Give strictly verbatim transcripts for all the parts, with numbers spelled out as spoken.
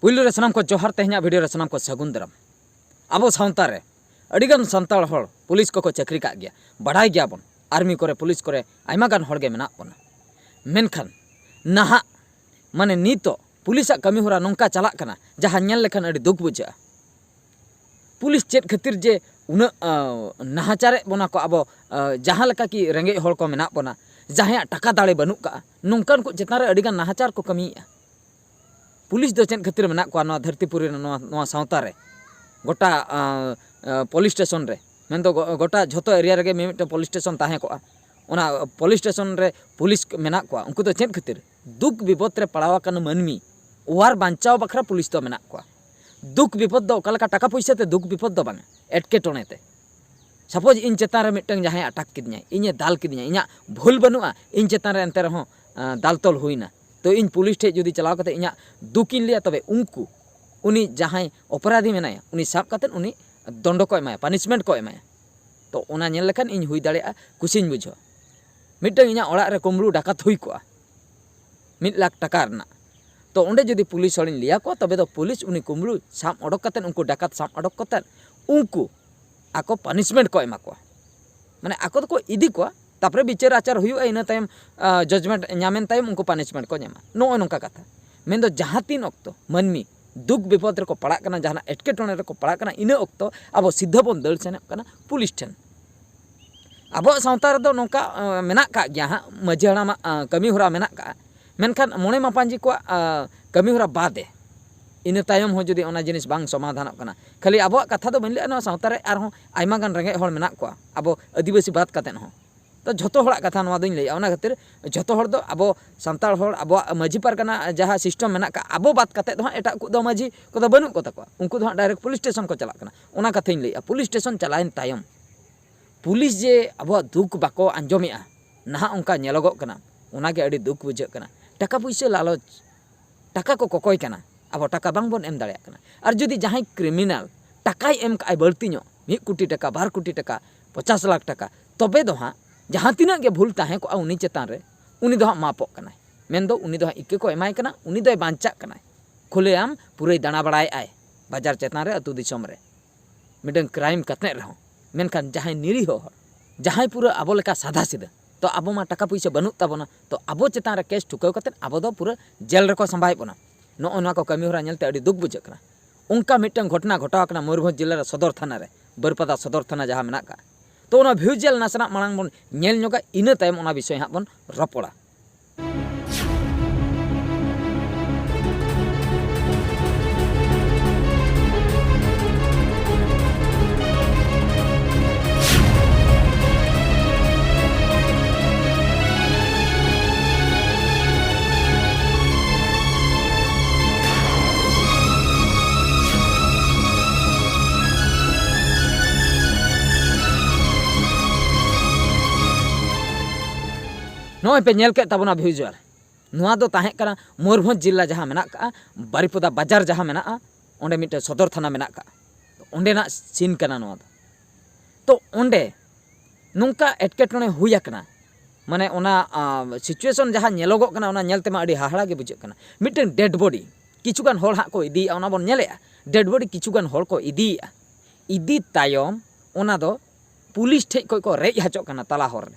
ᱯᱩᱭᱞᱩ ᱨᱮ ᱥᱟᱱᱟᱢ ᱠᱚ ᱡᱚᱦᱟᱨ, ᱛᱮᱦᱮᱧᱟᱜ ᱵᱷᱤᱰᱤᱭᱳ ᱨᱮ ᱥᱟᱱᱟᱢ ᱠᱚ ᱥᱟᱹᱜᱩᱱ ᱫᱟᱨᱟᱢ᱾ ᱟᱵᱚ ᱥᱟᱶᱛᱟ ᱨᱮ ᱟᱹᱰᱤᱜᱟᱱ ᱥᱟᱱᱛᱟᱲ ᱦᱚᱲ ᱯᱩᱞᱤᱥ ᱠᱚᱠᱚ ᱪᱟᱹᱠᱨᱤ ᱠᱟᱜ ᱜᱮᱭᱟ, ᱵᱟᱰᱟᱭ ᱜᱮᱭᱟᱵᱚᱱ, ᱟᱨᱢᱤ ᱠᱚᱨᱮ, ᱯᱩᱞᱤᱥ ᱠᱚᱨᱮ ᱟᱭᱢᱟ ᱜᱟᱱ ᱦᱚᱲ ᱜᱮ ᱢᱮᱱᱟᱜ ᱵᱚᱱᱟ᱾ ᱢᱮᱱᱠᱷᱟᱱ ᱱᱟᱦᱟᱜ, ᱢᱟᱱᱮ ᱱᱤᱛᱚᱜ ᱯᱩᱞᱤᱥᱟᱜ ᱠᱟᱹᱢᱤ ᱦᱚᱨᱟ ᱱᱚᱝᱠᱟ ᱪᱟᱞᱟᱜ ᱠᱟᱱᱟ, ᱡᱟᱦᱟᱸ ᱧᱮᱞ ᱞᱮᱠᱷᱟᱱ ᱟᱹᱰᱤ ᱫᱩᱠ ᱵᱩᱡᱷᱟᱹᱜᱼᱟ᱾ ᱯᱩᱞᱤᱥ ᱪᱮᱫ ᱠᱷᱟᱹᱛᱤᱨ ᱡᱮ ᱩᱱᱟᱹᱜ, ᱟᱸ, ᱱᱟᱦᱟᱪᱟᱨᱮᱫ ᱵᱚᱱᱟ ᱠᱚ ᱟᱵᱚ, ᱟᱸ, ᱡᱟᱦᱟᱸ ᱞᱮᱠᱟ ᱠᱤ ᱨᱮᱸᱜᱮᱡ ᱦᱚᱲ ᱠᱚ ᱢᱮᱱᱟᱜ ᱵᱚᱱᱟ, ᱡᱟᱦᱟᱸᱭᱟᱜ ᱴᱟᱠᱟ ᱫᱟᱲᱮ ᱵᱟᱹᱱᱩᱜ ᱠᱟᱜᱼᱟ, ᱱᱚᱝᱠᱟᱱ ᱠᱚ ᱪᱮᱛᱟᱱ ᱨᱮ ᱟᱹᱰᱤᱜᱟᱱ ᱱᱟᱦᱟᱪᱟᱨ ᱠᱚ ᱠᱟᱹᱢᱤᱭᱮᱫᱼᱟ᱾ ᱯᱩᱞᱤᱥ ᱫᱚ ᱪᱮᱫ ᱠᱷᱟᱹᱛᱤᱨ ᱢᱮᱱᱟᱜ ᱠᱚᱣᱟ ᱱᱚᱣᱟ ᱫᱷᱟᱹᱨᱛᱤᱯᱩᱨᱤ ᱨᱮ, ᱱᱚᱣᱟ, ᱱᱚᱣᱟ ᱥᱟᱶᱛᱟ ᱨᱮ? ᱜᱚᱴᱟ, ᱟᱸ, ᱟᱸ, ᱯᱩᱞᱤᱥ ᱥᱴᱮᱥᱚᱱ ᱨᱮ, ᱢᱮᱱᱫᱚ ᱜᱚ-, ᱜᱚᱴᱟ ᱡᱷᱚᱛᱚ ᱮᱨᱤᱭᱟ ᱨᱮᱜᱮ ᱢᱤᱢᱤᱫᱴᱟᱝ ᱯᱩᱞᱤᱥ ᱥᱴᱮᱥᱚᱱ ᱛᱟᱦᱮᱸ ᱠᱚᱜᱼᱟ᱾ ᱚᱱᱟ ᱯᱩᱞᱤᱥ ᱥᱴᱮᱥᱚᱱ ᱨᱮ ᱯᱩᱞᱤᱥ ᱢᱮᱱᱟᱜ ᱠᱚᱣᱟ, ᱩᱱᱠᱩ ᱫᱚ ᱪᱮᱫ ᱠᱷᱟᱹᱛᱤᱨ? ᱫᱩᱠ ᱵᱤᱯᱚᱫ ᱨᱮ ᱯᱟᱲᱟᱣ ᱟᱠᱟᱱ ᱢᱟᱹᱱᱢᱤ ᱚᱣᱟᱨ ᱵᱟᱧᱪᱟᱣ ᱵᱟᱠᱷᱨᱟ ᱯᱩᱞᱤᱥ ᱫᱚ ᱢᱮᱱᱟᱜ ᱠᱚᱣᱟ᱾ ᱫᱩᱠ ᱵᱤᱯᱚᱫ ᱫᱚ ᱚᱠᱟ ᱞᱮᱠᱟ? ᱴᱟᱠᱟ ᱯᱩᱭᱥᱟᱹ ᱛᱮ ᱫᱩᱠ ᱵᱤᱯᱚᱫ ᱫᱚ ᱵᱟᱝᱟ, ᱮᱴᱠᱮᱴᱚᱬᱮ ᱛᱮ᱾ ᱥᱟᱯᱳᱡᱽ ᱤᱧ ᱪᱮᱛᱟᱱ ᱨᱮ ᱢᱤᱫᱴᱟᱝ ᱡᱟᱦᱟᱸᱭ ᱟᱴᱟᱠ ᱠᱤᱫᱤᱧᱟᱭ, ᱤᱧᱮ ᱫᱟᱞ ᱠᱤᱫᱤᱧᱟ, ᱤᱧᱟᱹᱜ ᱵᱷᱩᱞ ᱵᱟᱹᱱᱩᱜᱼᱟ, ᱤᱧ ᱪᱮᱛᱟᱱ ᱨᱮ ᱮᱱᱛᱮ ᱨᱮᱦᱚᱸ, ᱟᱸ, ᱫᱟᱞ ᱛᱚᱞ ᱦᱩᱭᱱᱟ, ᱛᱚ ᱤᱧ ᱯᱩᱞᱤᱥ ᱴᱷᱮᱡ ᱡᱩᱫᱤ ᱪᱟᱞᱟᱣ ᱠᱟᱛᱮ ᱤᱧᱟᱹᱜ ᱫᱩᱠ ᱤᱧ ᱞᱟᱹᱭᱟ, ᱛᱚᱵᱮ ᱩᱱᱠᱩ, ᱩᱱᱤ ᱡᱟᱦᱟᱸᱭ ᱚᱯᱚᱨᱟᱫᱷᱤ ᱢᱮᱱᱟᱭᱟ, ᱩᱱᱤ ᱥᱟᱵ ᱠᱟᱛᱮ ᱩᱱᱤ ᱫᱚᱱᱰᱚ ᱠᱚ ᱮᱢᱟᱭᱟ, ᱯᱟᱱᱤᱥᱢᱮᱱᱴ ᱠᱚ ᱮᱢᱟᱭᱟ᱾ ᱛᱚ ᱚᱱᱟ ᱧᱮᱞ ᱞᱮᱠᱷᱟᱱ ᱤᱧ ᱦᱩᱭ ᱫᱟᱲᱮᱭᱟᱜᱼᱟ ᱠᱩᱥᱤᱧ ᱵᱩᱡᱷᱟᱹᱣᱟ᱾ ᱢᱤᱫᱴᱟᱝ ᱤᱧᱟᱹᱜ ᱚᱲᱟᱜ ᱨᱮ ᱠᱩᱢᱵᱽᱲᱩ ᱰᱟᱠᱟᱛ ᱦᱩᱭ ᱠᱚᱜᱼᱟ ᱢᱤᱫ ᱞᱟᱠᱷ ᱴᱟᱠᱟ ᱨᱮᱱᱟᱜ, ᱛᱚ ᱚᱸᱰᱮ ᱡᱩᱫᱤ ᱯᱩᱞᱤᱥ ᱦᱚᱲᱤᱧ ᱞᱟᱹᱭᱟ ᱠᱚᱣᱟ, ᱛᱚᱵᱮ ᱫᱚ ᱯᱩᱞᱤᱥ ᱩᱱᱤ ᱠᱩᱢᱵᱽᱲᱩ ᱥᱟᱵ ᱚᱰᱚᱠ ᱠᱟᱛᱮ, ᱩᱱᱠᱩ ᱰᱟᱠᱟᱛ ᱥᱟᱵ ᱚᱰᱚᱠ ᱠᱟᱛᱮ ᱩᱱᱠᱩ ᱟᱠᱚ ᱯᱟᱱᱤᱥᱢᱮᱱᱴ ᱠᱚ ᱮᱢᱟ ᱠᱚᱣᱟ᱾ ᱢᱟᱱᱮ ᱟᱠᱚ ᱫᱚᱠᱚ ᱤᱫᱤ ᱠᱚᱣᱟ, ᱛᱟᱨᱯᱚᱨᱮ ᱵᱤᱪᱟᱹᱨ ᱟᱪᱟᱨ ᱦᱩᱭᱩᱜᱼᱟ, ᱤᱱᱟᱹ ᱛᱟᱭᱚᱢ, ᱟᱸ, ᱡᱟᱡᱽᱢᱮᱱᱴ ᱧᱟᱢᱮᱱ ᱛᱟᱭᱚᱢ ᱩᱱᱠᱩ ᱯᱟᱱᱤᱥᱢᱮᱱᱴ ᱠᱚ ᱧᱟᱢᱟ᱾ ᱱᱚᱜᱼᱚᱭ ᱱᱚᱝᱠᱟ ᱠᱟᱛᱷᱟ᱾ ᱢᱮᱱᱫᱚ ᱡᱟᱦᱟᱸ ᱛᱤᱱ ᱚᱠᱛᱚ ᱢᱟᱹᱱᱢᱤ ᱫᱩᱠ ᱵᱤᱯᱚᱫ ᱨᱮᱠᱚ ᱯᱟᱲᱟᱜ ᱠᱟᱱᱟ, ᱡᱟᱦᱟᱱᱟᱜ ᱮᱴᱠᱮᱴᱚᱬᱮ ᱨᱮᱠᱚ ᱯᱟᱲᱟᱜ ᱠᱟᱱᱟ, ᱤᱱᱟᱹ ᱚᱠᱛᱚ ᱟᱵᱚ ᱥᱤᱫᱷᱟᱹ ᱵᱚᱱ ᱫᱟᱹᱲ ᱥᱮᱱᱚᱜ ᱠᱟᱱᱟ ᱯᱩᱞᱤᱥ ᱴᱷᱮᱱ᱾ ᱟᱵᱚᱣᱟᱜ ᱥᱟᱶᱛᱟ ᱨᱮᱫᱚ ᱱᱚᱝᱠᱟ, ᱟᱸ, ᱢᱮᱱᱟᱜ ᱠᱟᱜ ᱜᱮᱭᱟ ᱦᱟᱸᱜ, ᱢᱟᱹᱡᱷᱤ ᱦᱟᱲᱟᱢᱟᱜ, ᱟᱸ, ᱠᱟᱹᱢᱤ ᱦᱚᱨᱟ ᱢᱮᱱᱟᱜ ᱠᱟᱜᱼᱟ, ᱢᱮᱱᱠᱷᱟᱱ ᱢᱚᱬᱮ ᱢᱟᱯᱟᱧᱡᱤ ᱠᱚᱣᱟᱜ, ᱟᱸ, ᱠᱟᱹᱢᱤ ᱦᱚᱨᱟ ᱵᱟᱫᱮ ᱤᱱᱟᱹ ᱛᱟᱭᱚᱢ ᱦᱚᱸ ᱡᱩᱫᱤ ᱚᱱᱟ ᱡᱤᱱᱤᱥ ᱵᱟᱝ ᱥᱚᱢᱟᱫᱷᱟᱱᱚᱜ ᱠᱟᱱᱟ, ᱠᱷᱟᱹᱞᱤ ᱟᱵᱚᱣᱟᱜ ᱠᱟᱛᱷᱟ ᱫᱚ ᱵᱟᱹᱧ ᱞᱟᱹᱭᱟ, ᱱᱚᱣᱟ ᱥᱟᱶᱛᱟ ᱨᱮ ᱟᱨᱦᱚᱸ ᱟᱭᱢᱟ ᱜᱟᱱ ᱨᱮᱸᱜᱮᱡ ᱦᱚᱲ ᱢᱮᱱᱟᱜ ᱠᱚᱣᱟ ᱟᱵᱚ ᱟᱹᱫᱤᱵᱟᱹᱥᱤ ᱵᱟᱫ ᱠᱟᱛᱮᱫ ᱦᱚᱸ᱾ ᱛᱚ ᱡᱷᱚᱛᱚ ᱦᱚᱲᱟᱜ ᱠᱟᱛᱷᱟ ᱱᱚᱣᱟ ᱫᱚᱧ ᱞᱟᱹᱭᱟ, ᱚᱱᱟ ᱠᱷᱟᱹᱛᱤᱨ ᱡᱷᱚᱛᱚ ᱦᱚᱲ ᱫᱚ ᱟᱵᱚ ᱥᱟᱱᱛᱟᱲ ᱦᱚᱲ, ᱟᱵᱚᱣᱟᱜ ᱢᱟᱹᱡᱷᱤ ᱯᱟᱨᱜᱟᱱᱟ ᱡᱟᱦᱟᱸ ᱥᱤᱥᱴᱮᱢ ᱢᱮᱱᱟᱜ ᱠᱟᱜ, ᱟᱵᱚ ᱵᱟᱫ ᱠᱟᱛᱮᱫ ᱫᱚ ᱦᱟᱸᱜ ᱮᱴᱟᱜ ᱠᱚ ᱫᱚ ᱢᱟᱹᱡᱷᱤ ᱠᱚᱫᱚ ᱵᱟᱹᱱᱩᱜ ᱠᱚ ᱛᱟᱠᱚᱣᱟ, ᱩᱱᱠᱩ ᱫᱚ ᱦᱟᱸᱜ ᱰᱟᱭᱨᱮᱠᱴ ᱯᱩᱞᱤᱥ ᱥᱴᱮᱥᱚᱱ ᱠᱚ ᱪᱟᱞᱟᱜ ᱠᱟᱱᱟ᱾ ᱚᱱᱟ ᱠᱟᱛᱷᱟᱧ ᱞᱟᱹᱭᱮᱜᱼᱟ, ᱯᱩᱞᱤᱥ ᱥᱴᱮᱥᱚᱱ ᱪᱟᱞᱟᱣᱮᱱ ᱛᱟᱭᱚᱢ ᱯᱩᱞᱤᱥ ᱡᱮ ᱟᱵᱚᱣᱟᱜ ᱫᱩᱠ ᱵᱟᱠᱚ ᱟᱸᱡᱚᱢᱮᱜᱼᱟ, ᱱᱟᱦᱟᱜ ᱚᱱᱠᱟ ᱧᱮᱞᱚᱜᱚᱜ ᱠᱟᱱᱟ, ᱚᱱᱟᱜᱮ ᱟᱹᱰᱤ ᱫᱩᱠ ᱵᱩᱡᱷᱟᱹᱜ ᱠᱟᱱᱟ᱾ ᱴᱟᱠᱟ ᱯᱩᱭᱥᱟᱹ ᱞᱟᱞᱚᱪ, ᱴᱟᱠᱟ ᱠᱚ ᱠᱚᱠᱚᱭ ᱠᱟᱱᱟ, ᱟᱵᱚ ᱴᱟᱠᱟ ᱵᱟᱝᱵᱚᱱ ᱮᱢ ᱫᱟᱲᱮᱭᱟᱜ ᱠᱟᱱᱟ᱾ ᱟᱨ ᱡᱩᱫᱤ ᱡᱟᱦᱟᱸᱭ ᱠᱨᱤᱢᱤᱱᱟᱞ ᱴᱟᱠᱟᱭ ᱮᱢ ᱠᱟᱜᱼᱟᱭ ᱵᱟᱹᱲᱛᱤ ᱧᱚᱜ, ᱢᱤᱫ ᱠᱳᱴᱤ ᱴᱟᱠᱟ, ᱵᱟᱨ ᱠᱳᱴᱤ ᱴᱟᱠᱟ, ᱯᱚᱪᱟᱥ ᱞᱟᱠᱷ ᱴᱟᱠᱟ, ᱛᱚᱵᱮ ᱫᱚ ᱦᱟᱸᱜ ᱡᱟᱦᱟᱸ ᱛᱤᱱᱟᱹᱜ ᱜᱮ ᱵᱷᱩᱞ ᱛᱟᱦᱮᱸ ᱠᱚᱜᱼᱟ ᱩᱱᱤ ᱪᱮᱛᱟᱱ ᱨᱮ, ᱩᱱᱤ ᱫᱚ ᱦᱟᱸᱜ ᱢᱟᱯᱚᱜ ᱠᱟᱱᱟᱭ᱾ ᱢᱮᱱᱫᱚ ᱩᱱᱤ ᱫᱚ ᱦᱟᱸᱜ ᱤᱠᱟᱹ ᱠᱚ ᱮᱢᱟᱭ ᱠᱟᱱᱟ, ᱩᱱᱤ ᱫᱚᱭ ᱵᱟᱧᱪᱟᱜ ᱠᱟᱱᱟᱭ᱾ ᱠᱷᱩᱞᱮᱟᱢ ᱯᱩᱨᱟᱹᱭ ᱫᱟᱬᱟ ᱵᱟᱲᱟᱭᱮᱫ ᱟᱭ ᱵᱟᱡᱟᱨ ᱪᱮᱛᱟᱱ ᱨᱮ, ᱟᱹᱛᱩ ᱫᱤᱥᱚᱢ ᱨᱮ᱾ ᱢᱤᱫᱴᱟᱝ ᱠᱨᱟᱭᱤᱢ ᱠᱟᱛᱮᱫ ᱨᱮᱦᱚᱸ, ᱢᱮᱱᱠᱷᱟᱱ ᱡᱟᱦᱟᱸᱭ ᱱᱤᱨᱤᱦᱚ ᱦᱚᱲ, ᱡᱟᱦᱟᱸᱭ ᱯᱩᱨᱟᱹ ᱟᱵᱚ ᱞᱮᱠᱟ ᱥᱟᱫᱟ ᱥᱤᱫᱟᱹ, ᱛᱚ ᱟᱵᱚ ᱢᱟ ᱴᱟᱠᱟ ᱯᱩᱭᱥᱟᱹ ᱵᱟᱹᱱᱩᱜ ᱛᱟᱵᱚᱱᱟ, ᱛᱚ ᱟᱵᱚ ᱪᱮᱛᱟᱱ ᱨᱮ ᱠᱮᱥ ᱴᱷᱩᱠᱟᱹᱣ ᱠᱟᱛᱮᱫ ᱟᱵᱚ ᱫᱚ ᱯᱩᱨᱟᱹ ᱡᱮᱞ ᱨᱮᱠᱚ ᱥᱟᱢᱵᱟᱭᱮᱫ ᱵᱚᱱᱟ᱾ ᱱᱚᱜᱼᱚ ᱱᱚᱣᱟ ᱠᱚ ᱠᱟᱹᱢᱤ ᱦᱚᱨᱟ ᱧᱮᱞᱛᱮ ᱟᱹᱰᱤ ᱫᱩᱠ ᱵᱩᱡᱷᱟᱹᱜ ᱠᱟᱱᱟ᱾ ᱚᱱᱠᱟ ᱢᱤᱫᱴᱟᱝ ᱜᱷᱚᱴᱚᱱᱟ ᱜᱷᱚᱴᱟᱣ ᱟᱠᱟᱱᱟ ᱢᱚᱭᱩᱨᱵᱷᱚᱸᱡᱽ ᱡᱮᱞᱟ ᱨᱮ ᱥᱚᱫᱚᱨ ᱛᱷᱟᱱᱟ ᱨᱮ, ᱵᱟᱹᱨᱤᱯᱟᱫᱟ ᱥᱚᱫᱚᱨ ᱛᱷᱟᱱᱟ ᱡᱟᱦᱟᱸ ᱢᱮᱱᱟᱜ ᱟᱠᱟᱫ᱾ ᱛᱚ ᱚᱱᱟ ᱵᱷᱤᱡᱩᱣᱟᱞ ᱱᱟᱥᱮᱱᱟᱜ ᱢᱟᱲᱟᱝ ᱵᱚᱱ ᱧᱮᱞ ᱧᱚᱜᱟ, ᱤᱱᱟᱹ ᱛᱟᱭᱚᱢ ᱚᱱᱟ ᱵᱤᱥᱚᱭ ᱦᱟᱸᱜ ᱵᱚᱱ ᱨᱚᱯᱚᱲᱟ᱾ ᱱᱚᱜᱼᱚᱭ ᱯᱮ ᱧᱮᱞ ᱠᱮᱫ ᱛᱟᱵᱚᱱᱟ ᱵᱷᱤᱡᱩᱣᱟᱞ, ᱱᱚᱣᱟ ᱫᱚ ᱛᱟᱦᱮᱸ ᱠᱟᱱᱟ ᱢᱚᱭᱩᱨᱵᱷᱚᱸᱡᱽ ᱡᱮᱞᱟ ᱡᱟᱦᱟᱸ ᱢᱮᱱᱟᱜ ᱠᱟᱜᱼᱟ, ᱵᱟᱨᱤᱯᱚᱫᱟ ᱵᱟᱡᱟᱨ ᱡᱟᱦᱟᱸ ᱢᱮᱱᱟᱜᱼᱟ, ᱚᱸᱰᱮ ᱢᱤᱫᱴᱮᱱ ᱥᱚᱫᱚᱨ ᱛᱷᱟᱱᱟ ᱢᱮᱱᱟᱜ ᱠᱟᱜᱼᱟ, ᱚᱸᱰᱮᱱᱟᱜ ᱥᱤᱱ ᱠᱟᱱᱟ ᱱᱚᱣᱟ ᱫᱚ᱾ ᱛᱚ ᱚᱸᱰᱮ ᱱᱚᱝᱠᱟ ᱮᱴᱠᱮᱴᱚᱬᱮ ᱦᱩᱭ ᱟᱠᱟᱱᱟ, ᱢᱟᱱᱮ ᱚᱱᱟ ᱥᱤᱪᱩᱭᱮᱥᱚᱱ ᱡᱟᱦᱟᱸ ᱧᱮᱞᱚᱜᱚᱜ ᱠᱟᱱᱟ, ᱚᱱᱟ ᱧᱮᱞ ᱛᱮᱢᱟ ᱟᱹᱰᱤ ᱦᱟᱦᱟᱲᱟ ᱜᱮ ᱵᱩᱡᱷᱟᱹᱜ ᱠᱟᱱᱟ᱾ ᱢᱤᱫᱴᱮᱱ ᱰᱮᱰ ᱵᱚᱰᱤ ᱠᱤᱪᱷᱩᱜᱟᱱ ᱦᱚᱲ ᱦᱟᱸᱜ ᱠᱚ ᱤᱫᱤᱭᱮᱫᱼᱟ, ᱚᱱᱟ ᱵᱚᱱ ᱧᱮᱞᱮᱫᱼᱟ, ᱰᱮᱰ ᱵᱚᱰᱤ ᱠᱤᱪᱷᱩᱜᱟᱱ ᱦᱚᱲ ᱠᱚ ᱤᱫᱤᱭᱮᱫᱼᱟ᱾ ᱤᱫᱤ ᱛᱟᱭᱚᱢ ᱚᱱᱟ ᱫᱚ ᱯᱩᱞᱤᱥ ᱴᱷᱮᱡ ᱠᱷᱚᱡ ᱠᱚ ᱨᱮᱡ ᱦᱚᱪᱚᱜ ᱠᱟᱱᱟ ᱛᱟᱞᱟ ᱦᱚᱨ ᱨᱮ᱾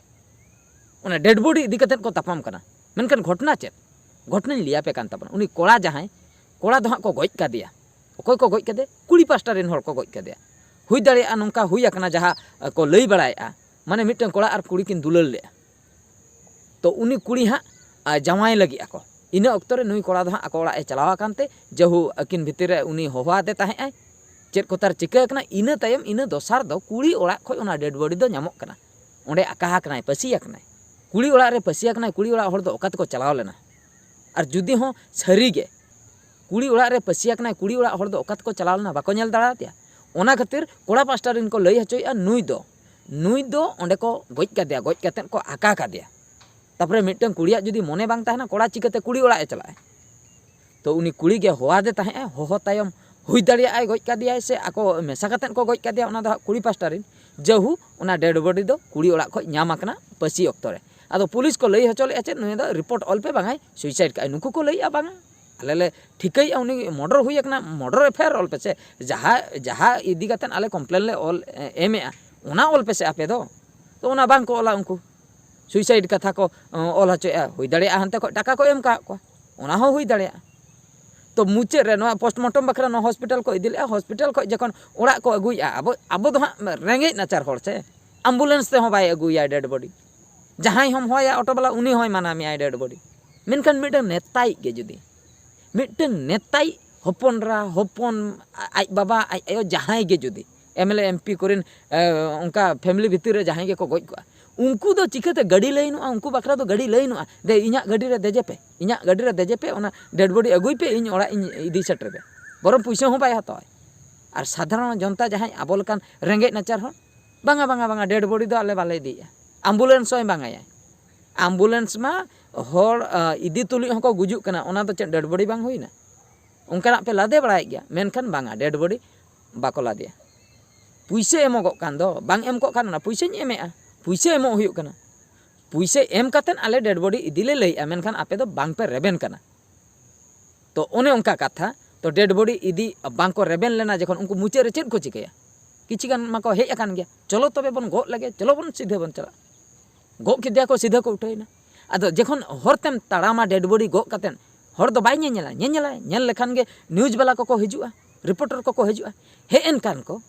ᱚᱱᱟ ᱰᱮᱰ ᱵᱚᱰᱤ ᱤᱫᱤ ᱠᱟᱛᱮᱫ ᱠᱚ ᱛᱟᱯᱟᱢ ᱠᱟᱱᱟ᱾ ᱢᱮᱱᱠᱷᱟᱱ ᱜᱷᱚᱴᱚᱱᱟ ᱪᱮᱫ? ᱜᱷᱚᱴᱚᱱᱟᱧ ᱞᱟᱹᱭᱟᱯᱮ ᱠᱟᱱ ᱛᱟᱵᱚᱱᱟ᱾ ᱩᱱᱤ ᱠᱚᱲᱟ ᱡᱟᱦᱟᱸᱭ, ᱠᱚᱲᱟ ᱫᱚ ᱦᱟᱸᱜ ᱠᱚ ᱜᱚᱡ ᱠᱟᱫᱮᱭᱟ᱾ ᱚᱠᱚᱭ ᱠᱚ ᱜᱚᱡ ᱠᱟᱫᱮᱭᱟ? ᱠᱩᱲᱤ ᱯᱟᱥᱴᱟ ᱨᱮᱱ ᱦᱚᱲ ᱠᱚ ᱜᱚᱡ ᱠᱟᱫᱮᱭᱟ᱾ ᱦᱩᱭ ᱫᱟᱲᱮᱭᱟᱜᱼᱟ ᱱᱚᱝᱠᱟ ᱦᱩᱭ ᱟᱠᱟᱱᱟ ᱡᱟᱦᱟᱸ, ᱟᱸ, ᱠᱚ ᱞᱟᱹᱭ ᱵᱟᱲᱟᱭᱮᱫᱼᱟ, ᱢᱟᱱᱮ ᱢᱤᱫᱴᱟᱝ ᱠᱚᱲᱟ ᱟᱨ ᱠᱩᱲᱤ ᱠᱤᱱ ᱫᱩᱞᱟᱹᱲ ᱞᱮᱫᱼᱟ᱾ ᱛᱚ ᱩᱱᱤ ᱠᱩᱲᱤ ᱦᱟᱸᱜ, ᱟᱸ, ᱡᱟᱶᱟᱭ ᱞᱟᱹᱜᱤᱫ ᱟᱠᱚ᱾ ᱤᱱᱟᱹ ᱚᱠᱛᱚ ᱨᱮ ᱱᱩᱭ ᱠᱚᱲᱟ ᱫᱚ ᱦᱟᱸᱜ ᱟᱠᱚ ᱚᱲᱟᱜ ᱮ ᱪᱟᱞᱟᱣ ᱟᱠᱟᱱ ᱛᱮ, ᱡᱟᱹᱦᱩ ᱟᱹᱠᱤᱱ ᱵᱷᱤᱛᱤᱨ ᱨᱮ ᱩᱱᱤ ᱦᱚᱦᱚᱣᱟᱫᱮ ᱛᱟᱦᱮᱸᱜ ᱟᱭ᱾ ᱪᱮᱫ ᱠᱚ ᱛᱟᱨ ᱪᱤᱠᱟᱹ ᱟᱠᱟᱱᱟ, ᱤᱱᱟᱹ ᱛᱟᱭᱚᱢ ᱤᱱᱟᱹ ᱫᱚᱥᱟᱨ ᱫᱚ ᱠᱩᱲᱤ ᱚᱲᱟᱜ ᱠᱷᱚᱡ ᱚᱱᱟ ᱰᱮᱰ ᱵᱚᱰᱤ ᱫᱚ ᱧᱟᱢᱚᱜ ᱠᱟᱱᱟ᱾ ᱚᱸᱰᱮ ᱟᱠᱟ ᱟᱠᱟᱱᱟᱭ, ᱯᱟᱹᱥᱤ ᱟᱠᱟᱱᱟᱭ᱾ ᱠᱩᱲᱤ ᱚᱲᱟᱜ ᱨᱮ ᱯᱟᱹᱥᱤ ᱟᱠᱟᱱᱟᱭ, ᱠᱩᱲᱤ ᱚᱲᱟᱜ ᱦᱚᱲ ᱫᱚ ᱚᱠᱟ ᱛᱮᱠᱚ ᱪᱟᱞᱟᱣ ᱞᱮᱱᱟ? ᱟᱨ ᱡᱩᱫᱤ ᱦᱚᱸ ᱥᱟᱹᱨᱤ ᱜᱮ ᱠᱩᱲᱤ ᱚᱲᱟᱜ ᱨᱮ ᱯᱟᱹᱥᱤ ᱟᱠᱟᱱᱟᱭ, ᱠᱩᱲᱤ ᱚᱲᱟᱜ ᱦᱚᱲ ᱫᱚ ᱚᱠᱟ ᱛᱮᱠᱚ ᱪᱟᱞᱟᱣ ᱞᱮᱱᱟ? ᱵᱟᱠᱚ ᱧᱮᱞ ᱫᱟᱲᱮ ᱟᱫᱮᱭᱟ᱾ ᱚᱱᱟ ᱠᱷᱟᱹᱛᱤᱨ ᱠᱚᱲᱟ ᱯᱟᱥᱴᱟ ᱨᱮᱱ ᱠᱚ ᱞᱟᱹᱭ ᱦᱚᱪᱚᱭᱮᱫᱼᱟ, ᱱᱩᱭ ᱫᱚ, ᱱᱩᱭ ᱫᱚ ᱚᱸᱰᱮ ᱠᱚ ᱜᱚᱡ ᱠᱟᱫᱮᱭᱟ, ᱜᱚᱡ ᱠᱟᱛᱮᱫ ᱠᱚ ᱟᱠᱟ ᱠᱟᱫᱮᱭᱟ᱾ ᱛᱟᱯᱚᱨᱮ ᱢᱤᱫᱴᱟᱝ ᱠᱩᱲᱤᱭᱟᱜ ᱡᱩᱫᱤ ᱢᱚᱱᱮ ᱵᱟᱝ ᱛᱟᱦᱮᱱᱟ, ᱠᱚᱲᱟ ᱪᱤᱠᱟᱹᱛᱮ ᱠᱩᱲᱤ ᱚᱲᱟᱜ ᱮ ᱪᱟᱞᱟᱜᱼᱟ? ᱛᱚ ᱩᱱᱤ ᱠᱩᱲᱤ ᱜᱮ ᱦᱚᱦᱚᱣᱟᱫᱮ ᱛᱟᱦᱮᱸᱜᱼᱟᱭ, ᱦᱚᱦᱚ ᱛᱟᱭᱚᱢ ᱦᱩᱭ ᱫᱟᱲᱮᱭᱟᱜᱼᱟᱭ ᱜᱚᱡ ᱠᱟᱫᱮᱭᱟᱭ ᱥᱮ ᱟᱠᱚ ᱢᱮᱥᱟ ᱠᱟᱛᱮᱫ ᱠᱚ ᱜᱚᱡ ᱠᱟᱫᱮᱭᱟ, ᱚᱱᱟ ᱫᱚ ᱦᱟᱸᱜ ᱠᱩᱲᱤ ᱯᱟᱥᱴᱟ ᱨᱮᱱ᱾ ᱡᱟᱹᱦᱩ ᱚᱱᱟ ᱰᱮᱰ ᱵᱚᱰᱤ ᱫᱚ ᱠᱩᱲᱤ ᱚᱲᱟᱜ ᱠᱷᱚᱡ ᱧᱟᱢ ᱟᱠᱟᱱᱟ ᱯᱟᱹᱥᱤ ᱚᱠᱛᱚ ᱨᱮ᱾ ᱟᱫᱚ ᱯᱩᱞᱤᱥ ᱠᱚ ᱞᱟᱹᱭ ᱦᱚᱪᱚ ᱞᱮᱫᱼᱟ ᱪᱮᱫ, ᱱᱩᱭ ᱫᱚ ᱨᱤᱯᱳᱨᱴ ᱚᱞ ᱯᱮ, ᱵᱟᱝᱟᱭ ᱥᱩᱭᱥᱟᱭᱤᱰ ᱠᱟᱜᱼᱟᱭ᱾ ᱱᱩᱠᱩ ᱠᱚ ᱞᱟᱹᱭᱮᱫᱼᱟ ᱵᱟᱝᱟ, ᱟᱞᱮ ᱞᱮ ᱴᱷᱤᱠᱟᱹᱭᱮᱫᱼᱟ ᱩᱱᱤ ᱢᱚᱨᱰᱟᱨ ᱦᱩᱭ ᱟᱠᱟᱱᱟ, ᱢᱚᱨᱰᱟᱨ ᱮᱯᱷ ᱟᱭ ᱟᱨ ᱚᱞ ᱯᱮᱥᱮ, ᱡᱟᱦᱟᱸ ᱡᱟᱦᱟᱸ ᱤᱫᱤ ᱠᱟᱛᱮᱫ ᱟᱞᱮ ᱠᱚᱢᱯᱞᱮᱱ ᱞᱮ ᱚᱞ ᱮᱢᱮᱫᱼᱟ, ᱚᱱᱟ ᱚᱞ ᱯᱮᱥᱮ ᱟᱯᱮ ᱫᱚ᱾ ᱛᱚ ᱚᱱᱟ ᱵᱟᱝ ᱠᱚ ᱚᱞᱟ ᱩᱱᱠᱩ, ᱥᱩᱭᱥᱟᱭᱤᱰ ᱠᱟᱛᱷᱟ ᱠᱚ ᱚᱞ ᱦᱚᱪᱚᱭᱮᱫᱼᱟ᱾ ᱦᱩᱭ ᱫᱟᱲᱮᱭᱟᱜᱼᱟ ᱦᱟᱱᱛᱮ ᱠᱷᱚᱱ ᱴᱟᱠᱟ ᱠᱚ ᱮᱢ ᱠᱟᱜ ᱠᱚᱣᱟ, ᱚᱱᱟ ᱦᱚᱸ ᱦᱩᱭ ᱫᱟᱲᱮᱭᱟᱜᱼᱟ᱾ ᱛᱚ ᱢᱩᱪᱟᱹᱫ ᱨᱮ ᱱᱚᱣᱟ ᱯᱳᱥᱴᱢᱚᱨᱴᱚᱢ ᱵᱟᱠᱷᱨᱟ ᱱᱚᱣᱟ ᱦᱚᱥᱯᱤᱴᱟᱞ ᱠᱚ ᱤᱫᱤ ᱞᱮᱫᱼᱟ, ᱦᱚᱥᱯᱤᱴᱟᱞ ᱠᱷᱚᱱ ᱡᱚᱠᱷᱚᱱ ᱚᱲᱟᱜ ᱠᱚ ᱟᱹᱜᱩᱭᱮᱫᱼᱟ, ᱟᱵᱚ ᱟᱵᱚ ᱫᱚ ᱦᱟᱸᱜ ᱨᱮᱸᱜᱮᱡ ᱱᱟᱪᱟᱨ ᱦᱚᱲ ᱥᱮ, ᱟᱢᱵᱩᱞᱮᱱᱥ ᱛᱮᱦᱚᱸ ᱵᱟᱭ ᱟᱹᱜᱩᱭᱟ ᱰᱮᱰ ᱵᱚᱰᱤ᱾ ᱡᱟᱦᱟᱸᱭ ᱦᱚᱢ ᱦᱚᱦᱚᱭᱟ ᱚᱴᱳ ᱵᱟᱞᱟ, ᱩᱱᱤ ᱦᱚᱸᱭ ᱢᱟᱱᱟ ᱢᱮᱭᱟᱭ ᱰᱮᱰ ᱵᱚᱰᱤ᱾ ᱢᱮᱱᱠᱷᱟᱱ ᱢᱤᱫᱴᱟᱝ ᱱᱮᱛᱟᱭᱤᱡ ᱜᱮ ᱡᱩᱫᱤ, ᱢᱤᱫᱴᱟᱝ ᱱᱮᱛᱟᱭᱤᱡ ᱦᱚᱯᱚᱱ ᱮᱨᱟ, ᱦᱚᱯᱚᱱ, ᱟᱡ ᱵᱟᱵᱟ, ᱟᱡ ᱟᱭᱳ, ᱡᱟᱦᱟᱸᱭ ᱜᱮ ᱡᱩᱫᱤ M L A M P ᱠᱚᱨᱮᱱ ᱚᱱᱠᱟ ᱯᱷᱮᱢᱮᱞᱤ ᱵᱷᱤᱛᱤᱨ ᱨᱮ ᱡᱟᱦᱟᱸᱭ ᱜᱮᱠᱚ ᱜᱚᱡ ᱠᱚᱜᱼᱟ, ᱩᱱᱠᱩ ᱫᱚ ᱪᱤᱠᱟᱹᱛᱮ ᱜᱟᱹᱰᱤ ᱞᱟᱹᱭᱤᱱᱚᱜᱼᱟ? ᱩᱱᱠᱩ ᱵᱟᱠᱷᱨᱟ ᱫᱚ ᱜᱟᱹᱰᱤ ᱞᱟᱹᱭᱤᱱᱚᱜᱼᱟ, ᱫᱮ ᱤᱧᱟᱹᱜ ᱜᱟᱹᱰᱤ ᱨᱮ ᱫᱮᱡᱮ ᱯᱮ, ᱤᱧᱟᱹᱜ ᱜᱟᱹᱰᱤ ᱨᱮ ᱫᱮᱡᱮ ᱯᱮ, ᱚᱱᱟ ᱰᱮᱰ ᱵᱚᱰᱤ ᱟᱹᱜᱩᱭ ᱯᱮ, ᱤᱧ ᱚᱲᱟᱜ ᱤᱧ ᱤᱫᱤ ᱥᱮᱴᱮᱨ ᱯᱮ᱾ ᱵᱚᱨᱚᱝ ᱯᱩᱭᱥᱟᱹ ᱦᱚᱸ ᱵᱟᱭ ᱦᱟᱛᱟᱣᱟᱭ᱾ ᱟᱨ ᱥᱟᱫᱷᱟᱨᱚᱱ ᱡᱚᱱᱛᱟ ᱡᱟᱦᱟᱸᱭ ᱟᱵᱚ ᱞᱮᱠᱟᱱ ᱨᱮᱸᱜᱮᱡ ᱱᱟᱪᱟᱨ ᱦᱚᱲ, ᱵᱟᱝᱟ, ᱵᱟᱝᱟ, ᱵᱟᱝᱟ, ᱰᱮᱰ ᱵᱚᱰᱤ ᱫᱚ ᱟᱞᱮ ᱵᱟᱞᱮ ᱤᱫᱤᱭᱮᱫᱼᱟ᱾ ᱟᱢᱵᱩᱞᱮᱱᱥ ᱦᱚᱸᱭ ᱵᱟᱝᱟᱭᱟᱭ᱾ ᱟᱢᱵᱩᱞᱮᱱᱥ ᱢᱟ ᱦᱚᱲ ᱤᱫᱤ ᱛᱩᱞᱩᱡ ᱦᱚᱸᱠᱚ ᱜᱩᱡᱩᱜ ᱠᱟᱱᱟ, ᱚᱱᱟ ᱫᱚ ᱪᱮᱫ ᱰᱮᱰ ᱵᱚᱰᱤ ᱵᱟᱝ ᱦᱩᱭᱱᱟ? ᱚᱱᱠᱟᱱᱟᱜ ᱯᱮ ᱞᱟᱫᱮ ᱵᱟᱲᱟᱭᱮᱫ ᱜᱮᱭᱟ, ᱢᱮᱱᱠᱷᱟᱱ ᱵᱟᱝᱟ, ᱰᱮᱰ ᱵᱚᱰᱤ ᱵᱟᱠᱚ ᱞᱟᱫᱮᱭᱟ᱾ ᱯᱩᱭᱥᱟᱹ ᱮᱢᱚᱜᱚᱜ ᱠᱟᱱ ᱫᱚ, ᱵᱟᱝ ᱮᱢ ᱠᱚᱜ ᱠᱷᱟᱱ ᱚᱱᱟ ᱯᱩᱭᱥᱟᱹᱧ ᱮᱢᱮᱜᱼᱟ, ᱯᱩᱭᱥᱟᱹ ᱮᱢᱚᱜ ᱦᱩᱭᱩᱜ ᱠᱟᱱᱟ᱾ ᱯᱩᱭᱥᱟᱹ ᱮᱢ ᱠᱟᱛᱮᱫ ᱟᱞᱮ ᱰᱮᱰ ᱵᱚᱰᱤ ᱤᱫᱤ ᱞᱮ ᱞᱟᱹᱭᱮᱜᱼᱟ, ᱢᱮᱱᱠᱷᱟᱱ ᱟᱯᱮ ᱫᱚ ᱵᱟᱝ ᱯᱮ ᱨᱮᱵᱮᱱ ᱠᱟᱱᱟ᱾ ᱛᱚ ᱚᱱᱮ ᱚᱱᱠᱟ ᱠᱟᱛᱷᱟ᱾ ᱛᱚ ᱰᱮᱰ ᱵᱚᱰᱤ ᱤᱫᱤ ᱵᱟᱝ ᱠᱚ ᱨᱮᱵᱮᱱ ᱞᱮᱱᱟ ᱡᱚᱠᱷᱚᱱ, ᱩᱱᱠᱩ ᱢᱩᱪᱟᱹᱫ ᱨᱮ ᱪᱮᱫ ᱠᱚ ᱪᱤᱠᱟᱹᱭᱟ? ᱠᱤᱪᱷᱤ ᱜᱟᱱ ᱢᱟᱠᱚ ᱦᱮᱡ ᱟᱠᱟᱱ ᱜᱮᱭᱟ, ᱪᱚᱞᱚ ᱛᱚᱵᱮ ᱵᱚᱱ ᱜᱚᱜ ᱞᱮᱜᱮ, ᱪᱚᱞᱚ ᱵᱚᱱ ᱥᱤᱫᱷᱟᱹ ᱵᱚᱱ ᱪᱟᱞᱟᱜᱼᱟ᱾ ᱜᱚᱜ ᱠᱮᱫᱮᱭᱟ ᱠᱚ, ᱥᱤᱫᱷᱟᱹ ᱠᱚ ᱩᱴᱷᱟᱹᱭᱮᱱᱟ᱾ ᱟᱫᱚ ᱡᱚᱠᱷᱚᱱ ᱦᱚᱨ ᱛᱮᱢ ᱛᱟᱲᱟᱢᱟ ᱰᱮᱰ ᱵᱚᱰᱤ ᱜᱚᱜ ᱠᱟᱛᱮᱫ, ᱦᱚᱲ ᱫᱚ ᱵᱟᱭ ᱧᱮᱧᱮᱞᱟ, ᱧᱮᱧᱮᱞᱟᱭ, ᱧᱮᱞ ᱞᱮᱠᱷᱟᱱ ᱜᱮ ᱱᱤᱭᱩᱡᱽ ᱵᱟᱞᱟ ᱠᱚᱠᱚ ᱦᱤᱡᱩᱜᱼᱟ, ᱨᱤᱯᱳᱴᱟᱨ ᱠᱚᱠᱚ ᱦᱤᱡᱩᱜᱼᱟ, ᱦᱮᱡ ᱮᱱ ᱠᱷᱟᱱ ᱠᱚ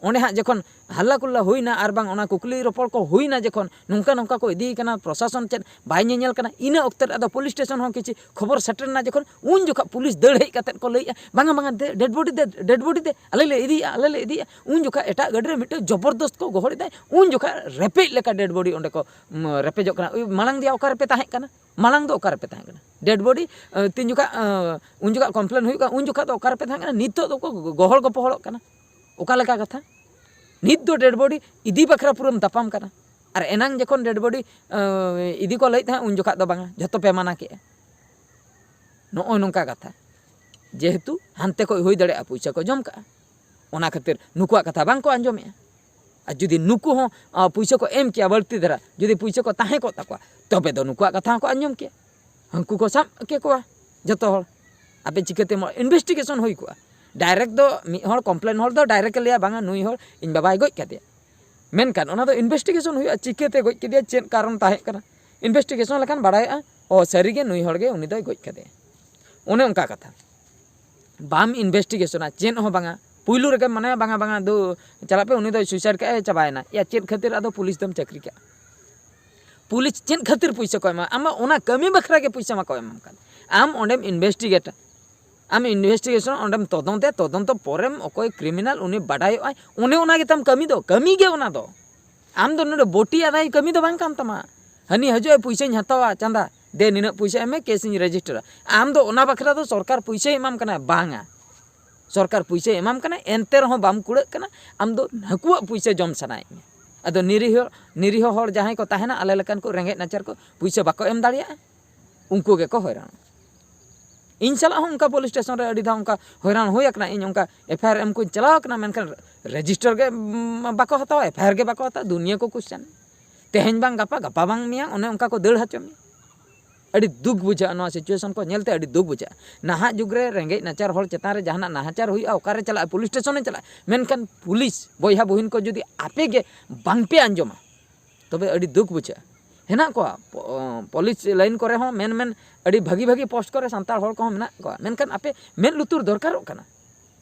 ᱚᱸᱰᱮ ᱦᱟᱸᱜ ᱡᱚᱠᱷᱚᱱ ᱦᱟᱞᱞᱟ ᱠᱩᱞᱞᱟ ᱦᱩᱭᱱᱟ ᱟᱨ ᱵᱟᱝ ᱚᱱᱟ ᱠᱩᱠᱞᱤ ᱨᱚᱯᱚᱲ ᱠᱚ ᱦᱩᱭᱱᱟ, ᱡᱚᱠᱷᱚᱱ ᱱᱚᱝᱠᱟ ᱱᱚᱝᱠᱟ ᱠᱚ ᱤᱫᱤᱭᱮ ᱠᱟᱱᱟ, ᱯᱨᱚᱥᱟᱥᱚᱱ ᱪᱮᱫ ᱵᱟᱭ ᱧᱮᱧᱮᱞ ᱠᱟᱱᱟ, ᱤᱱᱟᱹ ᱚᱠᱛᱮ ᱨᱮ ᱟᱫᱚ ᱯᱩᱞᱤᱥ ᱥᱴᱮᱥᱚᱱ ᱦᱚᱸ ᱠᱤᱪᱷᱤ ᱠᱷᱚᱵᱚᱨ ᱥᱮᱴᱮᱨ ᱮᱱᱟ ᱡᱚᱠᱷᱚᱱ, ᱩᱱ ᱡᱚᱠᱷᱚᱱ ᱯᱩᱞᱤᱥ ᱫᱟᱹᱲ ᱦᱮᱡ ᱠᱟᱛᱮᱫ ᱠᱚ ᱞᱟᱹᱭᱮᱜᱼᱟ, "ᱵᱟᱝᱟ, ᱵᱟᱝᱟ, ᱫᱮ-, ᱰᱮᱰ ᱵᱚᱰᱤ ᱫᱮ, ᱰᱮᱰ ᱵᱚᱰᱤ ᱫᱮ, ᱟᱞᱮ ᱞᱮ ᱤᱫᱤᱭᱮᱜᱼᱟ, ᱟᱞᱮ ᱞᱮ ᱤᱫᱤᱭᱮᱜᱼᱟ᱾" ᱩᱱ ᱡᱚᱠᱷᱚᱱ ᱮᱴᱟᱜ ᱜᱟᱹᱰᱤ ᱨᱮ ᱢᱤᱫᱴᱟᱝ ᱡᱚᱵᱚᱨᱫᱚᱥᱛ ᱠᱚ ᱜᱚᱦᱚᱲ ᱮᱫᱟᱭ, ᱩᱱ ᱡᱚᱠᱷᱚᱱ ᱨᱮᱯᱮᱡ ᱞᱮᱠᱟ ᱰᱮᱰ ᱵᱚᱰᱤ ᱚᱸᱰᱮ ᱠᱚ, ᱩᱢ, ᱨᱮᱯᱮᱡᱚᱜ ᱠᱟᱱᱟ᱾ ᱳᱭ ᱢᱟᱲᱟᱝ ᱫᱚᱭᱟ ᱚᱠᱟ ᱨᱮᱯᱮ ᱛᱟᱦᱮᱸ ᱠᱟᱱᱟ? ᱢᱟᱲᱟᱝ ᱫᱚ ᱚᱠᱟ ᱨᱮᱯᱮ ᱛᱟᱦᱮᱸ ᱠᱟᱱᱟ? ᱰᱮᱰ ᱵᱚᱰᱤ, ᱮ, ᱛᱤᱱ ᱡᱚᱠᱷᱟ, ᱮ, ᱩᱱ ᱡᱚᱠᱷᱟ ᱠᱚᱢᱯᱞᱮᱱ ᱦᱩᱭᱩᱜ ᱠᱟᱱᱟ, ᱩᱱ ᱡᱚᱠᱷᱟ ᱫᱚ ᱚᱠᱟ ᱨᱮᱯᱮ ᱛᱟᱦᱮᱸ ᱠᱟᱱᱟ? ᱱᱤᱛᱚᱜ ᱫᱚᱠᱚ ᱜᱚᱦᱚᱲ ᱜᱚᱯᱚᱦᱚᱲᱚᱜ ᱠᱟᱱᱟ᱾ ᱚᱠᱟ ᱞᱮᱠᱟ ᱠᱟᱛᱷᱟ? ᱱᱤᱛ ᱫᱚ ᱰᱮᱰ ᱵᱚᱰᱤ ᱤᱫᱤ ᱵᱟᱠᱷᱨᱟ ᱯᱩᱨᱟᱹᱢ ᱛᱟᱯᱟᱢ ᱠᱟᱱᱟ, ᱟᱨ ᱮᱱᱟᱝ ᱡᱚᱠᱷᱚᱱ ᱰᱮᱰ ᱵᱚᱰᱤ, ᱮ, ᱤᱫᱤ ᱠᱚ ᱞᱟᱹᱭᱮᱫ ᱛᱟᱦᱮᱸᱫ, ᱩᱱ ᱡᱚᱠᱷᱟ ᱫᱚ ᱵᱟᱝᱟ, ᱡᱷᱚᱛᱚ ᱯᱮ ᱢᱟᱱᱟ ᱠᱮᱜᱼᱟ᱾ ᱱᱚᱜᱼᱚᱭ ᱱᱚᱝᱠᱟ ᱠᱟᱛᱷᱟ᱾ ᱡᱮᱦᱮᱛᱩ ᱦᱟᱱᱛᱮ ᱠᱷᱚᱡ ᱦᱩᱭ ᱫᱟᱲᱮᱭᱟᱜᱼᱟ ᱯᱩᱭᱥᱟᱹ ᱠᱚ ᱡᱚᱢ ᱠᱟᱜᱼᱟ, ᱚᱱᱟ ᱠᱷᱟᱹᱛᱤᱨ ᱱᱩᱠᱩᱣᱟᱜ ᱠᱟᱛᱷᱟ ᱵᱟᱝ ᱠᱚ ᱟᱸᱡᱚᱢᱮᱜᱼᱟ᱾ ᱟᱨ ᱡᱩᱫᱤ ᱱᱩᱠᱩ ᱦᱚᱸ, ᱟ, ᱯᱩᱭᱥᱟᱹ ᱠᱚ ᱮᱢ ᱠᱮᱭᱟ ᱵᱟᱹᱲᱛᱤ ᱫᱷᱟᱨᱟ, ᱡᱩᱫᱤ ᱯᱩᱭᱥᱟᱹ ᱠᱚ ᱛᱟᱦᱮᱸ ᱠᱚᱜ ᱛᱟᱠᱚᱣᱟ, ᱛᱚᱵᱮ ᱫᱚ ᱱᱩᱠᱩᱣᱟᱜ ᱠᱟᱛᱷᱟ ᱦᱚᱸᱠᱚ ᱟᱸᱡᱚᱢ ᱠᱮᱭᱟ᱾ ᱦᱟᱹᱱᱠᱩ ᱠᱚ ᱥᱟᱵ ᱠᱮᱠᱚᱣᱟ ᱡᱚᱛᱚ ᱦᱚᱲ᱾ ᱟᱯᱮ ᱪᱤᱠᱟᱹᱛᱮ ᱤᱱᱵᱷᱮᱥᱴᱤᱜᱮᱥᱚᱱ ᱦᱩᱭ ᱠᱚᱜᱼᱟ? ᱰᱟᱭᱨᱮᱠᱴ ᱫᱚ ᱢᱤᱫ ᱦᱚᱲ ᱠᱚᱢᱯᱞᱮᱱ ᱦᱚᱲ ᱫᱚ ᱰᱟᱭᱨᱮᱠᱴ ᱮ ᱞᱟᱹᱭᱟ, "ᱵᱟᱝᱟ, ᱱᱩᱭ ᱦᱚᱲ ᱤᱧ ᱵᱟᱵᱟᱭ ᱜᱚᱡ ᱠᱟᱫᱮᱭᱟ", ᱢᱮᱱᱠᱷᱟᱱ ᱚᱱᱟ ᱫᱚ ᱤᱱᱵᱷᱮᱥᱴᱤᱜᱮᱥᱚᱱ ᱦᱩᱭᱩᱜᱼᱟ, ᱪᱤᱠᱟᱹᱛᱮ ᱜᱚᱡ ᱠᱮᱫᱮᱭᱟ, ᱪᱮᱫ ᱠᱟᱨᱚᱱ ᱛᱟᱦᱮᱸ ᱠᱟᱱᱟ᱾ ᱤᱱᱵᱷᱮᱥᱴᱤᱜᱮᱥᱚᱱ ᱞᱮᱠᱷᱟᱱ ᱵᱟᱲᱟᱭᱚᱜᱼᱟ, ᱚ, ᱥᱟᱹᱨᱤᱜᱮ ᱱᱩᱭ ᱦᱚᱲᱜᱮ ᱩᱱᱤ ᱫᱚᱭ ᱜᱚᱡ ᱠᱟᱫᱮᱭᱟ᱾ ᱚᱱᱮ ᱚᱱᱠᱟ ᱠᱟᱛᱷᱟ᱾ ᱵᱟᱢ ᱤᱱᱵᱷᱮᱥᱴᱤᱜᱮᱥᱚᱱᱟ, ᱪᱮᱫ ᱦᱚᱸ ᱵᱟᱝᱟ, ᱯᱩᱭᱞᱩ ᱨᱮᱜᱮᱢ ᱢᱚᱱᱮᱭᱟ, "ᱵᱟᱝᱟ, ᱵᱟᱝᱟ, ᱫᱩ, ᱪᱟᱞᱟᱜ ᱯᱮ, ᱩᱱᱤ ᱫᱚᱭ ᱥᱩᱭᱥᱟᱭᱤᱰ ᱠᱟᱜᱼᱟᱭ, ᱪᱟᱵᱟᱭᱮᱱᱟ᱾" ᱭᱟ, ᱪᱮᱫ ᱠᱷᱟᱹᱛᱤᱨ ᱟᱫᱚ ᱯᱩᱞᱤᱥ ᱫᱚᱢ ᱪᱟᱹᱠᱨᱤ ᱠᱟᱜᱼᱟ? ᱯᱩᱞᱤᱥ ᱪᱮᱫ ᱠᱷᱟᱹᱛᱤᱨ ᱯᱩᱭᱥᱟᱹ ᱠᱚ ᱮᱢᱟ? ᱟᱢ ᱢᱟ ᱚᱱᱟ ᱠᱟᱹᱢᱤ ᱵᱟᱠᱷᱨᱟ ᱜᱮ ᱯᱩᱭᱥᱟᱹ ᱢᱟᱠᱚ ᱮᱢᱟᱢ ᱠᱟᱱ᱾ ᱟᱢ ᱚᱸᱰᱮᱢ ᱤᱱᱵᱷᱮᱥᱴᱤᱜᱮᱴᱟ, ᱟᱢ ᱤᱱᱵᱷᱮᱥᱴᱤᱜᱮᱥᱚᱱ, ᱚᱸᱰᱮᱢ ᱛᱚᱫᱚᱱᱛᱮ, ᱛᱚᱫᱚᱱᱛᱚ ᱯᱚᱨᱮᱢ ᱚᱠᱚᱭ ᱠᱨᱤᱢᱤᱱᱟᱞ ᱩᱱᱤ ᱵᱟᱰᱟᱭᱚᱜᱼᱟᱭ, ᱚᱱᱮ ᱚᱱᱟ ᱜᱮᱛᱟᱢ ᱠᱟᱹᱢᱤ ᱫᱚ, ᱠᱟᱹᱢᱤ ᱜᱮ ᱚᱱᱟ ᱫᱚ᱾ ᱟᱢ ᱫᱚ ᱱᱚᱰᱮ ᱵᱳᱴᱤ ᱟᱫᱟᱭ ᱠᱟᱹᱢᱤ ᱫᱚ ᱵᱟᱝ ᱠᱟᱱ ᱛᱟᱢᱟ᱾ ᱦᱟᱹᱱᱤ ᱦᱤᱡᱩᱜᱼᱟᱭ, "ᱯᱩᱭᱥᱟᱹᱧ ᱦᱟᱛᱟᱣᱟ ᱪᱟᱸᱫᱟ, ᱫᱮ ᱱᱤᱱᱟᱹᱜ ᱯᱩᱭᱥᱟᱹ ᱮᱢ ᱢᱮ, ᱠᱮᱥ ᱤᱧ ᱨᱮᱡᱤᱥᱴᱟᱨᱟ᱾" ᱟᱢ ᱫᱚ ᱚᱱᱟ ᱵᱟᱠᱷᱨᱟ ᱫᱚ ᱥᱚᱨᱠᱟᱨ ᱯᱩᱭᱥᱟᱹᱭ ᱮᱢᱟᱢ ᱠᱟᱱᱟ? ᱵᱟᱝᱟ᱾ ᱥᱚᱨᱠᱟᱨ ᱯᱩᱭᱥᱟᱹᱭ ᱮᱢᱟᱢ ᱠᱟᱱᱟ, ᱮᱱᱛᱮ ᱨᱮᱦᱚᱸ ᱵᱟᱢ ᱠᱩᱲᱟᱹᱜ ᱠᱟᱱᱟ᱾ ᱟᱢ ᱫᱚ ᱱᱟᱹᱠᱩᱣᱟᱜ ᱯᱩᱭᱥᱟᱹ ᱡᱚᱢ ᱥᱟᱱᱟᱭᱮᱫ ᱢᱮᱭᱟ᱾ ᱟᱫᱚ ᱱᱤᱨᱤᱦᱚ, ᱱᱤᱨᱤᱦᱚ ᱦᱚᱲ ᱡᱟᱦᱟᱸᱭ ᱠᱚ ᱛᱟᱦᱮᱱᱟ, ᱟᱞᱮ ᱞᱮᱠᱟᱱ ᱠᱚ ᱨᱮᱸᱜᱮᱡ ᱱᱟᱪᱟᱨ ᱠᱚ ᱯᱩᱭᱥᱟᱹ ᱵᱟᱠᱚ ᱮᱢ ᱫᱟᱲᱮᱭᱟᱜᱼᱟ, ᱩᱱᱠᱩ ᱜᱮᱠᱚ ᱦᱚᱭᱨᱟᱱᱚᱜᱼᱟ᱾ ᱤᱧ ᱥᱟᱞᱟᱜ ᱦᱚᱸ ᱚᱱᱠᱟ ᱯᱩᱞᱤᱥ ᱥᱴᱮᱥᱚᱱ ᱨᱮ ᱟᱹᱰᱤ ᱫᱷᱟᱣ ᱚᱱᱠᱟ ᱦᱚᱭᱨᱟᱱ ᱦᱩᱭ ᱟᱠᱟᱱᱟ᱾ ᱤᱧ ᱚᱱᱠᱟ ᱮᱯᱷ ᱟᱭ ᱟᱨ ᱮᱢ ᱠᱚᱧ ᱪᱟᱞᱟᱣ ᱟᱠᱟᱱᱟ, ᱢᱮᱱᱠᱷᱟᱱ ᱨᱮᱡᱤᱥᱴᱟᱨ ᱜᱮ, ᱩᱸ, ᱵᱟᱠᱚ ᱦᱟᱛᱟᱣᱟ, ᱮᱯᱷ ᱟᱭ ᱟᱨ ᱜᱮ ᱵᱟᱠᱚ ᱦᱟᱛᱟᱣᱟ᱾ ᱫᱩᱱᱤᱭᱟᱹ ᱠᱚ ᱠᱩᱥᱪᱮᱱ, ᱛᱮᱦᱮᱧ ᱵᱟᱝ ᱜᱟᱯᱟ, ᱜᱟᱯᱟ ᱵᱟᱝ ᱢᱮᱭᱟᱝ, ᱚᱱᱮ ᱚᱱᱠᱟ ᱠᱚ ᱫᱟᱹᱲ ᱦᱚᱪᱚ ᱢᱮᱭᱟ᱾ ᱟᱹᱰᱤ ᱫᱩᱠ ᱵᱩᱡᱷᱟᱹᱜᱼᱟ, ᱱᱚᱣᱟ ᱥᱤᱪᱩᱭᱮᱥᱚᱱ ᱠᱚ ᱧᱮᱞᱛᱮ ᱟᱹᱰᱤ ᱫᱩᱠ ᱵᱩᱡᱷᱟᱹᱜᱼᱟ᱾ ᱱᱟᱦᱟᱜ ᱡᱩᱜᱽ ᱨᱮ ᱨᱮᱸᱜᱮᱡ ᱱᱟᱪᱟᱨ ᱦᱚᱲ ᱪᱮᱛᱟᱱ ᱨᱮ ᱡᱟᱦᱟᱱᱟᱜ ᱱᱟᱦᱟᱪᱟᱨ ᱦᱩᱭᱩᱜᱼᱟ, ᱚᱠᱟᱨᱮ ᱪᱟᱞᱟᱜᱼᱟ? ᱯᱩᱞᱤᱥ ᱥᱴᱮᱥᱚᱱᱮ ᱪᱟᱞᱟᱜᱼᱟ᱾ ᱢᱮᱱᱠᱷᱟᱱ ᱯᱩᱞᱤᱥ ᱵᱚᱭᱦᱟ ᱵᱩᱦᱤᱱ ᱠᱚ ᱡᱩᱫᱤ ᱟᱯᱮ ᱜᱮ ᱵᱟᱝᱯᱮ ᱟᱸᱡᱚᱢᱟ, ᱛᱚᱵᱮ ᱟᱹᱰᱤ ᱫᱩᱠ ᱵᱩᱡᱷᱟᱹᱜᱼᱟ᱾ ᱦᱮᱱᱟᱜ ᱠᱚᱣᱟ ᱯᱚ-, ᱯᱩᱞᱤᱥ ᱞᱟᱭᱤᱱ ᱠᱚᱨᱮ ᱦᱚᱸ ᱢᱮᱱ ᱢᱮᱱ ᱟᱹᱰᱤ ᱵᱷᱟᱹᱜᱤ ᱵᱷᱟᱹᱜᱤ ᱯᱳᱥᱴ ᱠᱚᱨᱮ ᱥᱟᱱᱛᱟᱲ ᱦᱚᱲ ᱠᱚᱦᱚᱸ ᱢᱮᱱᱟᱜ ᱠᱚᱣᱟ, ᱢᱮᱱᱠᱷᱟᱱ ᱟᱯᱮ ᱢᱮᱫ ᱞᱩᱛᱩᱨ ᱫᱚᱨᱠᱟᱨᱚᱜ ᱠᱟᱱᱟ᱾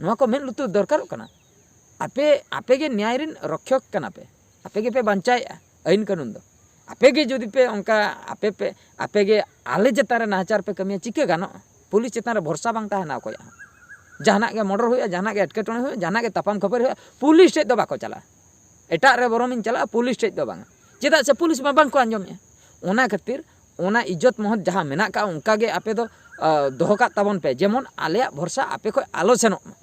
ᱱᱚᱣᱟ ᱠᱚ ᱢᱮᱫ ᱞᱩᱛᱩᱨ ᱫᱚᱨᱠᱟᱨᱚᱜ ᱠᱟᱱᱟ᱾ ᱟᱯᱮ, ᱟᱯᱮ ᱜᱮ ᱱᱮᱭᱟᱭ ᱨᱮᱱ ᱨᱚᱠᱷᱭᱚᱠ ᱠᱟᱱᱟ ᱯᱮ, ᱟᱯᱮ ᱜᱮᱯᱮ ᱵᱟᱧᱪᱟᱣᱮᱫᱼᱟ ᱟᱹᱭᱤᱱ ᱠᱟᱹᱱᱩᱱ ᱫᱚ᱾ ᱟᱯᱮ ᱜᱮ ᱡᱩᱫᱤ ᱯᱮ ᱚᱱᱠᱟ, ᱟᱯᱮ ᱯᱮ, ᱟᱯᱮ ᱜᱮ ᱟᱞᱮ ᱪᱮᱛᱟᱱ ᱨᱮ ᱱᱟᱦᱟᱪᱟᱨ ᱯᱮ ᱠᱟᱹᱢᱤᱭᱟ, ᱪᱤᱠᱟᱹ ᱜᱟᱱᱚᱜᱼᱟ? ᱯᱩᱞᱤᱥ ᱪᱮᱛᱟᱱ ᱨᱮ ᱵᱷᱚᱨᱥᱟ ᱵᱟᱝ ᱛᱟᱦᱮᱱᱟ ᱚᱠᱚᱭᱟᱜ ᱦᱚᱸ᱾ ᱡᱟᱦᱟᱱᱟᱜ ᱜᱮ ᱢᱚᱨᱰᱚᱨ ᱦᱩᱭᱩᱜᱼᱟ, ᱡᱟᱦᱟᱱᱟᱜ ᱜᱮ ᱮᱴᱠᱮᱴᱚᱬᱮ ᱦᱩᱭᱩᱜᱼᱟ, ᱡᱟᱦᱟᱱᱟᱜ ᱜᱮ ᱛᱟᱯᱟᱢ ᱠᱷᱟᱹᱯᱟᱹᱨᱤ ᱦᱩᱭᱩᱜᱼᱟ, ᱯᱩᱞᱤᱥ ᱴᱷᱮᱡ ᱫᱚ ᱵᱟᱠᱚ ᱪᱟᱞᱟᱜᱼᱟ᱾ ᱮᱴᱟᱜ ᱨᱮ ᱵᱚᱨᱚᱢᱤᱧ ᱪᱟᱞᱟᱜᱼᱟ, ᱯᱩᱞᱤᱥ ᱴᱷᱮᱡ ᱫᱚ ᱵᱟᱝᱟ᱾ ᱪᱮᱫᱟᱜ ᱥᱮ ᱯᱩᱞᱤᱥ ᱢᱟ ᱵᱟᱝ ᱠᱚ ᱟᱸᱡᱚᱢᱮᱜᱼᱟ᱾ ᱚᱱᱟ ᱠᱷᱟᱹᱛᱤᱨ ᱚᱱᱟ ᱤᱡᱽᱡᱚᱛ ᱢᱚᱦᱚᱛ ᱡᱟᱦᱟᱸ ᱢᱮᱱᱟᱜ ᱠᱟᱜᱼᱟ, ᱚᱱᱠᱟ ᱜᱮ ᱟᱯᱮ ᱫᱚ, ᱟ, ᱫᱚᱦᱚ ᱠᱟᱜ ᱛᱟᱵᱚᱱ ᱯᱮ, ᱡᱮᱢᱚᱱ ᱟᱞᱮᱭᱟᱜ ᱵᱷᱚᱨᱥᱟ ᱟᱯᱮ ᱠᱷᱚᱡ ᱟᱞᱚ ᱥᱮᱱᱚᱜ ᱢᱟ,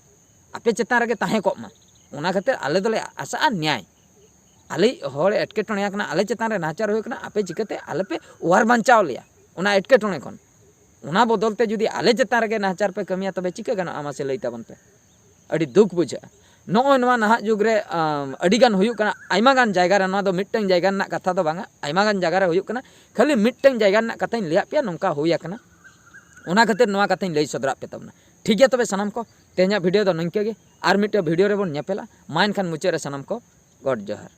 ᱟᱯᱮ ᱪᱮᱛᱟᱱ ᱨᱮᱜᱮ ᱛᱟᱦᱮᱸ ᱠᱚᱜ ᱢᱟ᱾ ᱚᱱᱟ ᱠᱷᱟᱹᱛᱤᱨ ᱟᱞᱮ ᱫᱚᱞᱮ ᱟᱥᱟᱜᱼᱟ ᱱᱮᱭᱟᱭ᱾ ᱟᱞᱮᱭᱤᱡ ᱦᱚᱲ ᱮᱴᱠᱮᱴᱚᱬᱮ ᱟᱠᱟᱱᱟ, ᱟᱞᱮ ᱪᱮᱛᱟᱱ ᱨᱮ ᱱᱟᱦᱟᱪᱟᱨ ᱦᱩᱭ ᱠᱟᱱᱟ, ᱟᱯᱮ ᱪᱤᱠᱟᱹᱛᱮ ᱟᱞᱮ ᱯᱮ ᱚᱣᱟᱨ ᱵᱟᱧᱪᱟᱣ ᱞᱮᱭᱟ ᱚᱱᱟ ᱮᱴᱠᱮᱴᱚᱬᱮ ᱠᱷᱚᱱ? ᱚᱱᱟ ᱵᱚᱫᱚᱞ ᱛᱮ ᱡᱩᱫᱤ ᱟᱞᱮ ᱪᱮᱛᱟᱱ ᱨᱮᱜᱮ ᱱᱟᱦᱟᱪᱟᱨ ᱯᱮ ᱠᱟᱹᱢᱤᱭᱟ, ᱛᱚᱵᱮ ᱪᱤᱠᱟᱹ ᱜᱟᱱᱚᱜᱼᱟ? ᱢᱟᱥᱮ ᱞᱟᱹᱭ ᱛᱟᱵᱚᱱ ᱯᱮ᱾ ᱟᱹᱰᱤ ᱫᱩᱠ ᱵᱩᱡᱷᱟᱹᱜᱼᱟ᱾ ᱱᱚᱜᱼᱚᱭ ᱱᱚᱣᱟ ᱱᱟᱦᱟᱜ ᱡᱩᱜᱽ ᱨᱮ, ᱟᱢ, ᱟᱹᱰᱤ ᱜᱟᱱ ᱦᱩᱭᱩᱜ ᱠᱟᱱᱟ, ᱟᱭᱢᱟ ᱜᱟᱱ ᱡᱟᱭᱜᱟ ᱨᱮ, ᱱᱚᱣᱟ ᱫᱚ ᱢᱤᱫᱴᱟᱝ ᱡᱟᱭᱜᱟ ᱨᱮᱱᱟᱜ ᱠᱟᱛᱷᱟ ᱫᱚ ᱵᱟᱝᱟ, ᱟᱭᱢᱟ ᱜᱟᱱ ᱡᱟᱭᱜᱟ ᱨᱮ ᱦᱩᱭᱩᱜ ᱠᱟᱱᱟ᱾ ᱠᱷᱟᱹᱞᱤ ᱢᱤᱫᱴᱟᱝ ᱡᱟᱭᱜᱟ ᱨᱮᱱᱟᱜ ᱠᱟᱛᱷᱟᱧ ᱞᱟᱹᱭᱟᱫ ᱯᱮᱭᱟ, ᱱᱚᱝᱠᱟ ᱦᱩᱭ ᱟᱠᱟᱱᱟ᱾ ᱚᱱᱟ ᱠᱷᱟᱹᱛᱤᱨ ᱱᱚᱣᱟ ᱠᱟᱛᱷᱟᱧ ᱞᱟᱹᱭ ᱥᱚᱫᱚᱨᱟᱜ ᱯᱮ ᱛᱟᱵᱚᱱᱟ᱾ ᱴᱷᱤᱠ ᱜᱮᱭᱟ, ᱛᱚᱵᱮ ᱥᱟᱱᱟᱢ ᱠᱚ, ᱛᱮᱦᱮᱧᱟᱜ ᱵᱷᱤᱰᱤᱭᱳ ᱫᱚ ᱱᱤᱝᱠᱟᱹ ᱜᱮ᱾ ᱟᱨ ᱢᱤᱫᱴᱮᱱ ᱵᱷᱤᱰᱤᱭᱳ ᱨᱮᱵᱚᱱ ᱧᱮᱯᱮᱞᱟ᱾ ᱢᱟ ᱮᱱᱠᱷᱟᱱ ᱢᱩᱪᱟᱹᱫ ᱨᱮ ᱥᱟᱱᱟᱢ ᱠᱚ ᱜᱚᱰ ᱡᱚᱦᱟᱨ᱾